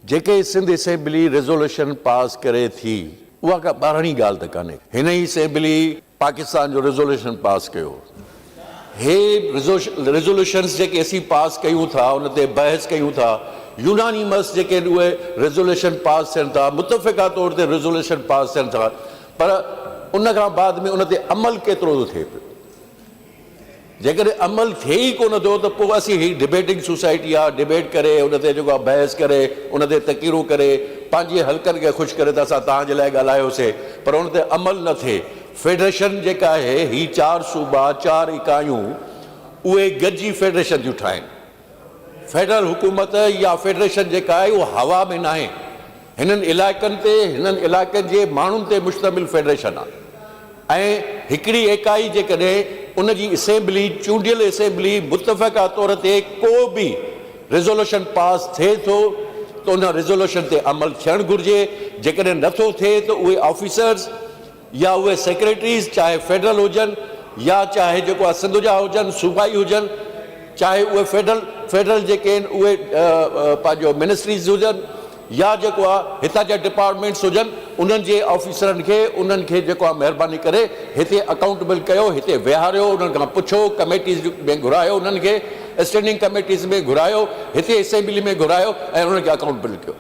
جيڪي Sindh assembly resolution پاس ڪري ٿي، اها ڪا ٻاراڻي ڳالهه ته ڪانهي. هن ئي اسيمبلي پاڪستان جو ريزوليوشن پاس ڪيو. هي ريزوليوشنز جيڪي اسين پاس ڪيون ٿا، ان تي بحث ڪيون ٿا، يونانيمس جيڪي آهن اهي ريزوليوشن پاس ٿين ٿا، متفقه طور تي ريزوليوشن پاس ٿين ٿا، پر ان کان بعد ۾ ان تي عمل ڪيترو ٿو ٿئي پيو؟ جيڪڏهن عمل ٿئي ئي ڪونه ٿو ته پوء اسين هي ڊبيٽنگ سوسائٽي آ، ڊبيٽ ڪري ان تي جيڪو آ بحث ڪري ان تي تقريرون ڪري پنهنجي حلقن کي خوش ڪري ته اسان توهان جي لاء ڳالهايوسي پر ان تي عمل نه ٿئي. فيڊريشن جيڪا آهي هي چار صوبا چار اڪايون اهي گڏجي فيڊريشن ٿيون ٺاهين. فيڊرل حڪومت يا فيڊريشن جيڪا آهي اها هوا ۾ ناهي. هنن علائقن تي هنن علائقن جي ماڻهن تي مشتمل فيڊريشن آهي ۽ هڪڙي ايڪائي جيڪڏهن ان جي اسيمبلي چونڊيل اسيمبلي متفقه طور تي ڪو به ريزولوشن پاس ٿئي ٿو ته ان ريزولوشن تي عمل ٿيڻ گهرجي جيڪڏهن نٿو ٿئي ته اهي آفيسرز يا اهي سيڪريٽريز چاهي فيڊرل هجن يا چاهي جيڪو آهي سنڌ جا هجن صوبائي هجن چاهي اهي فيڊرل فيڊرل جيڪي آهن اهي پنهنجو منسٽريز هجن يا جيڪو آهي هتان جا ڊپارٽمينٽس هجن انهن جي آفيسرن کي انهن کي جيڪو آهي مهرباني ڪري هتي اڪائونٽبل ڪيو هتي ويهاريو انهن کان پڇو ڪميٽيز ۾ گهرايو انهن کي اسٽينڊنگ ڪميٽيز ۾ گهرايو هتي اسيمبلي ۾ گهرايو ۽ انهن کي اڪائونٽبل ڪيو.